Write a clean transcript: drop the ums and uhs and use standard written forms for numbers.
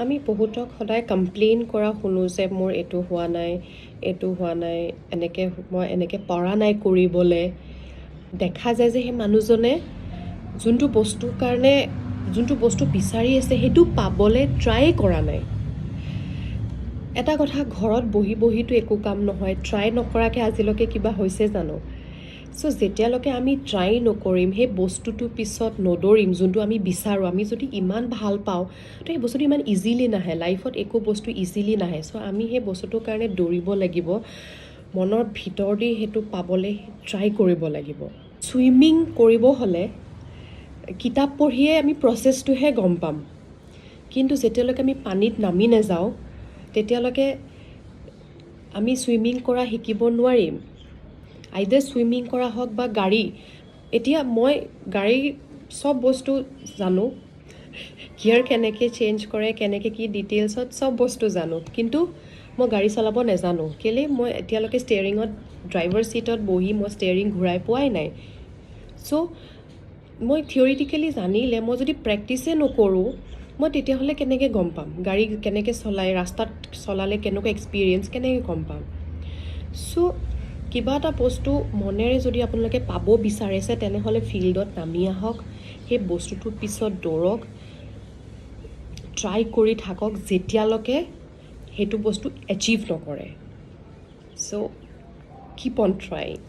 আমি বহুতক সদায় কমপ্লেইন কৰা শুনো যে মোৰ এইটো হোৱা নাই, এইটো হোৱা নাই, এনেকৈ মই এনেকৈ পৰা নাই কৰিবলৈ। দেখা যায় যে সেই মানুহজনে যোনটো বস্তুৰ কাৰণে, যোনটো বস্তু বিচাৰি আছে, সেইটো পাবলৈ ট্ৰাই কৰা নাই। এটা কথা, ঘৰত বহি বহিতো একো কাম নহয়। ট্ৰাই নকৰাকৈ আজিলৈকে কিবা হৈছে জানো? চ' যেতিয়ালৈকে আমি ট্ৰাই নকৰিম, সেই বস্তুটোৰ পিছত নদৌৰিম যোনটো আমি বিচাৰোঁ, আমি যদি ইমান ভাল পাওঁ, তো সেই বস্তুটো ইমান ইজিলি নাহে। লাইফত একো বস্তু ইজিলি নাহে। চ' আমি সেই বস্তুটোৰ কাৰণে দৌৰিব লাগিব, মনৰ ভিতৰ দি সেইটো পাবলৈ ট্ৰাই কৰিব লাগিব। চুইমিং কৰিব হ'লে কিতাপ পঢ়িয়ে আমি প্ৰচেছটোহে গম পাম, কিন্তু যেতিয়ালৈকে আমি পানীত নামি নাযাওঁ, তেতিয়ালৈকে আমি চুইমিং কৰা শিকিব নোৱাৰিম। আইদাৰ চুইমিং কৰা হওক বা গাড়ী, এতিয়া মই গাড়ীৰ চব বস্তু জানো, গিয়াৰ কেনেকৈ চেঞ্জ কৰে, কেনেকৈ কি, ডিটেইলছত চব বস্তু জানো, কিন্তু মই গাড়ী চলাব নাজানো। কেলৈ? মই এতিয়ালৈকে ষ্টেৰিঙত, ড্ৰাইভাৰ ছিটত বহি মই ষ্টেৰিং ঘূৰাই পোৱাই নাই। চ' মই থিয়ৰিটিকেলি জানিলে, মই যদি প্ৰেক্টিচে নকৰোঁ, মই তেতিয়াহ'লে কেনেকৈ গম পাম গাড়ী কেনেকৈ চলায়, ৰাস্তাত চলালে কেনেকুৱা এক্সপিৰিয়েঞ্চ, কেনেকৈ গম পাম? চ' কিবা এটা বস্তু মনেৰে যদি আপোনালোকে পাব বিচাৰিছে, তেনেহ'লে ফিল্ডত নামি আহক, সেই বস্তুটোৰ পিছত দৌৰক, ট্ৰাই কৰি থাকক যেতিয়ালৈকে সেইটো বস্তু এচিভ নকৰে। So keep on trying.